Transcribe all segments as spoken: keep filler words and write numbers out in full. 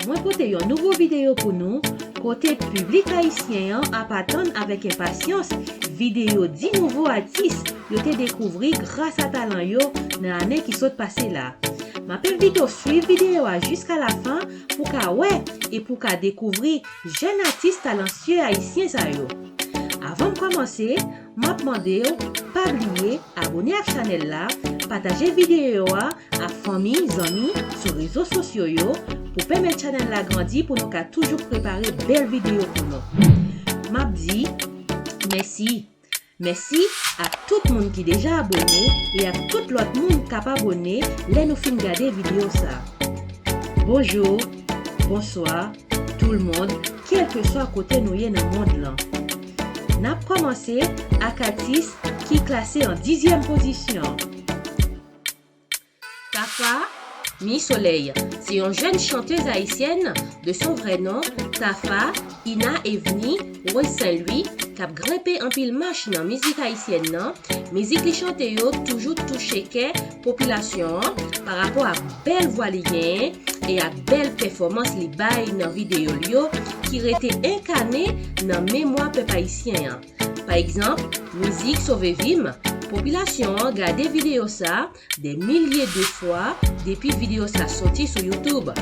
Mwen pote yon nouvo videyo pou nou, kote piblik ayisyen an ap atann avèk enpasyans videyo dis nouvo atis yo te dekouvri gras a talan yo nan ane ki sot pase la. M ap envite w swiv videyo a jiska lafen pou w ka wè e pou w ka dekouvri jèn atis talansye ayisyen sa yo. Avan m kòmanse, m ap mande w pa bliye abone ak chanèl la, pataje videyo a ak fanmi, zanmi sou rezo sosyo yo pou pèmèt chanèl la grandi pou nou ka toujou prepare bèl videyo pou nou. M ap di mèsi. Mèsi ak tout moun ki deja abone e ak tout lòt moun k ap abone lè nou fin gade videyo sa. Bonjou, bonswa, tout le monde, kèlkeswa kote nou ye nan mond lan. N ap kòmanse ak atis ki klase an dizyèm pozisyon. Tafa, Mi Solèy, se yon jèn chantèz ayisyèn, de son vrai nom, Tafa Ina Evni Rose Saint Louis, k ap grenpe anpil mach nan mizik ayisyèn nan. Mizik li chante yo toujou touche kè popilasyon an pa rapò ak bèl vwa li genyen e ak bèl pèfòmans li bay nan videyo l yo ki rete enkane nan memwa pèp ayisyen an. Pa egzanp, mizik Sove Vi m, popilasyon an gade videyo sa dè milye de fwa depi videyo sa soti sou YouTube.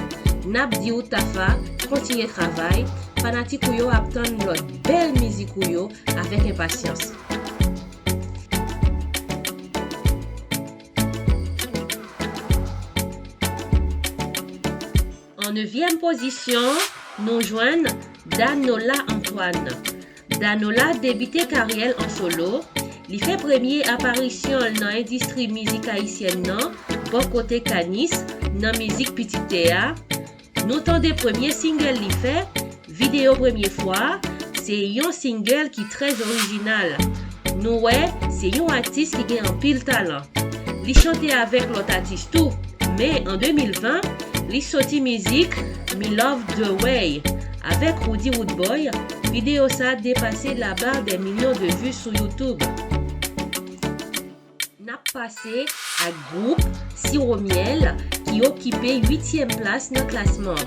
N ap di w Tafa, kontinye travay, fanatik ou yo ap tann lòt bèl mizik ou yo avèk enpasyans. An nevyèm pozisyon, nou jwenn Danola Antoine. Danola debite karyè l an solo. Li fè premye aparisyon l nan endistri mizik ayisyèn nan bò kote Kanis nan mizik Pitit Tè a. Nou tande premye single li fè, videyo premye fwa, se yon single ki trè orijinal. Nou wè, se yon atis ki gen anpil talan. Li chante avèk lòt atis tou, men an de mil ven, li soti mizik Mi Love The Way avèk Roody Roodboy. Videyo sa depase laba dè milyon de vues sou YouTube. N ap pase ak gwoup Siromyèl ki okipe uityèm plas nan klasman.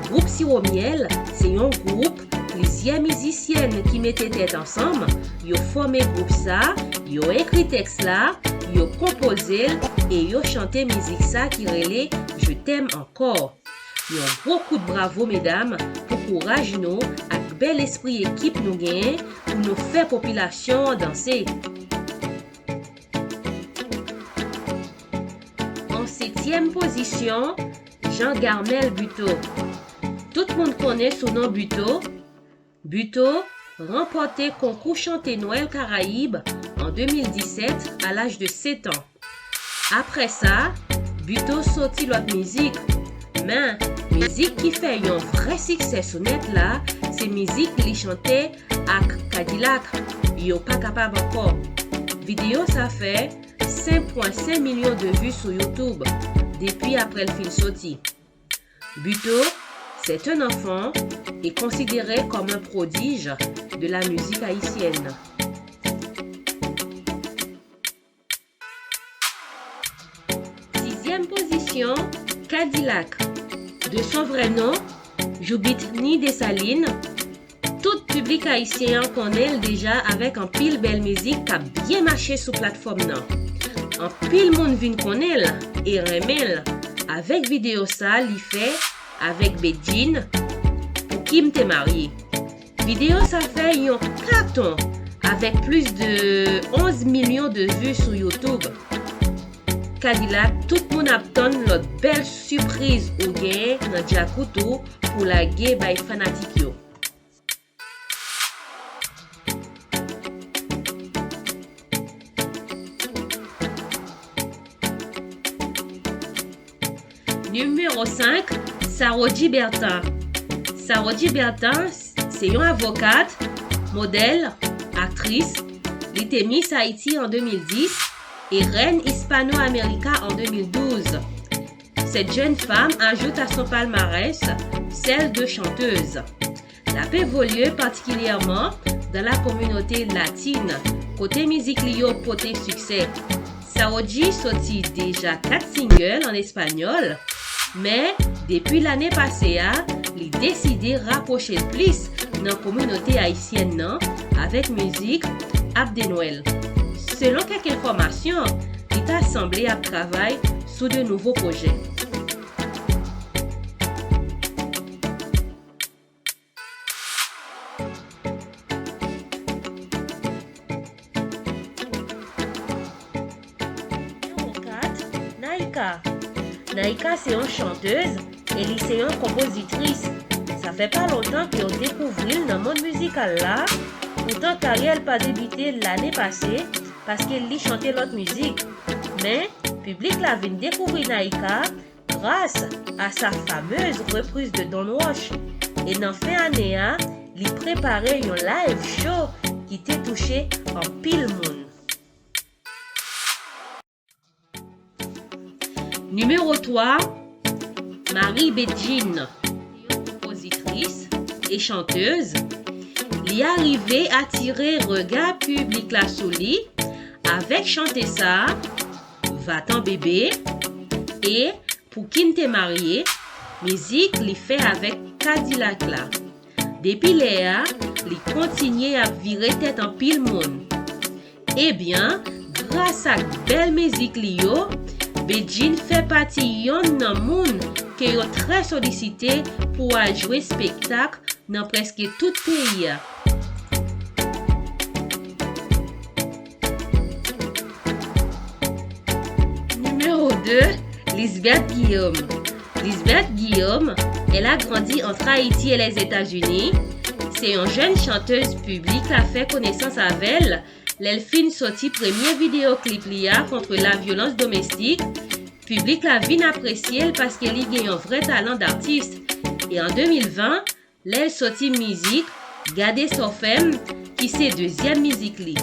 Gwoup Siromyèl se yon gwoup plizyè mizisyèn ki mete tèt ansanm, yo fòme gwoup sa, yo ekri tèks la, yo konpoze l e yo chante mizik sa ki rele Je t'aime encore. Yon gwo kout bravo medam pou kouraj nou ak bèl espri ekip nou genyen pou nou fè popilasyon an danse. An setyèm pozisyon, Jean Garmel Buteau. Tout moun konnen sou non Buteau. Buteau ranpòte konkou chante Nwèl Karayib an de mil disèt a laj de sèt an. Apre sa, Buteau soti lòt mizik. Men, mizik ki fè yon vrè siksè sou nèt la, se mizik li chante ak K-Dilak, Yo pa kapab ankò. Videyo sa fè senk pwen senk milyon de vues sou YouTube depi apre l fin soti. Buteau, c'est un enfant et considéré comme un prodige de la musique haïtienne. Sizyèm pozisyon, K-Dilak. De son vrai nom, Joubitny Dessalines, tout piblik ayisyen an konnen l deja avèk anpil bèl mizik k ap byen mache sou platfòm nan. Anpil moun vin konnen l e renmen l avèk videyo sa li fè avèk Bedjine, Pou ki m te marye. Videyo sa fè yon katon avèk plis de onz milyon de vues sou YouTube. K-Dilak, tout moun ap tann lòt bèl sipriz ou genyen nan djakout ou pou lage bay fanatik yo. Nimewo senk, Sarodji Bertha. Sarodji Bertha se yon avokat, modèl, aktris. Li te Miss Haïti an de mil dis e Rèn Hispano America an de mil douz. Cette jeune femme ajoute à son palmarès celle de chanteuse. L ap evolye patikilyèman dans la communauté latine, kote mizik li yo pote siksè. Sarodji soti deja kat single an espanyòl, Men, depi lane pase a, li deside rapwoche l plis nan kominote ayisyèn nan avèk mizik Abdenwèl. Selon kèk enfòmasyon, li ta sanble ap travay sou de nouvo pwojè. Nimewo kat, Naïka. Naïka se yon chantèz e li se yon konpozitris. Sa fè pa lontan ke yo dekouvri l nan mond mizikal la, poutan karyè l pa debite lane pase, paske li chante lòt mizik. Men, piblik la vin dekouvri Naïka gras a sa famez repriz de Don Roch. E nan fen ane a, li prepare yon live show ki te touche anpil moun. Nimewo twa, Marie Bedjine, yon konpozitris e chantèz. Li arive atire rega piblik la sou li avèk chante sa, Vatan Bebe, e Pou ki n te marye, mizik li fè avèk Kadilak la. Depi lè a, li kontinye ap vire tèt anpil moun. Ebyen, gras ak bèl mizik li yo, Bedjine fè pati yonn nan moun ke yo trè solisite pou al jwe spektak nan prèske tout peyi a. Nimewo de, Lisbeth Guillaume. Lisbeth Guillaume, elle a grandi entre Haïti et les États-Unis. Se yon jèn chantèz piblik la fè konesans avè l lè l fin soti premye videyo klip li a contre la violence domestique. Piblik la vin apresye l paske li gen yon vrè talan datis. E an de mil ven, lè l soti mizik Gade sa w fè m, ki se dezyèm mizik li.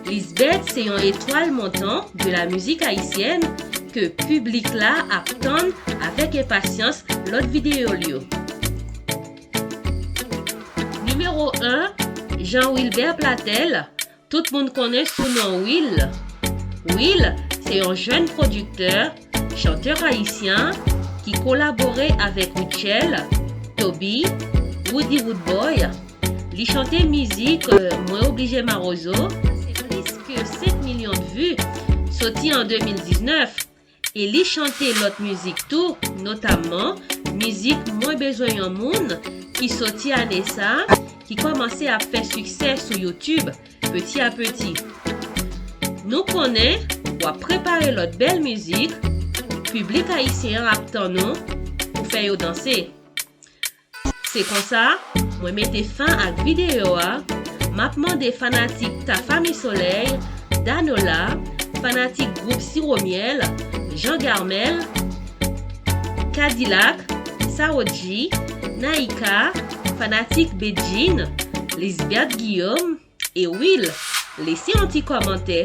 Lisbeth se yon etwal montan de la mizik ayisyèn ke piblik la ap tann avèk enpasyans lòt videyo l yo. Nimewo en, Jean Wilbert Platel, tout moun konnen sou non Will. Will se yon jèn pwodiktè, chantè ayisyen ki kolabore avèk Rutshelle, Toby, Roody Roodboy. Li chante mizik, euh, Mwen Oblije Mawozo. Se plis ke senk milyon de vues soti an de mil diznèf. E li chante lòt mizik tou, notamman mizik Mwen Bezwen Yon Moun ki soti ane sa, ki kòmanse ap fè siksè sou YouTube peti a peti. Nou konnen w ap prepare lòt bèl mizik, piblik ayisyen an ap tann ou pou fè yo danse. Se konsa, mwen mete fen ak videyo a. M ap mande fanatik Tafa Mi Solèy, Danola, fanatik gwoup Siromyèl, Jean Garmel, Kadilak, Sawoodji, Naïka, fanatik Bedjine, Lisbeth Guillaume, e Will, lese yon ti kòmantè,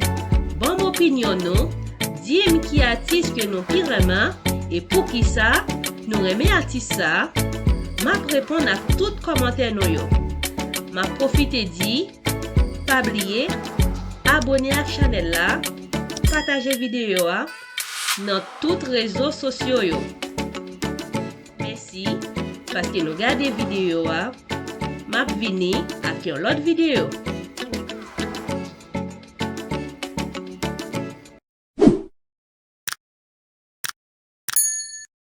ban m opinyon nou, di m ki atis ke nou pi renmen e poukisa nou renmen atis sa. M ap reponn ak tout kòmantè nou yo. M ap pwofite di, pa bliye abòne ak chanèl la, pataje videyo a nan tout rezo sosyo yo. Mèsi paske nou gade videyo a. M ap vini ak yon lòt videyo.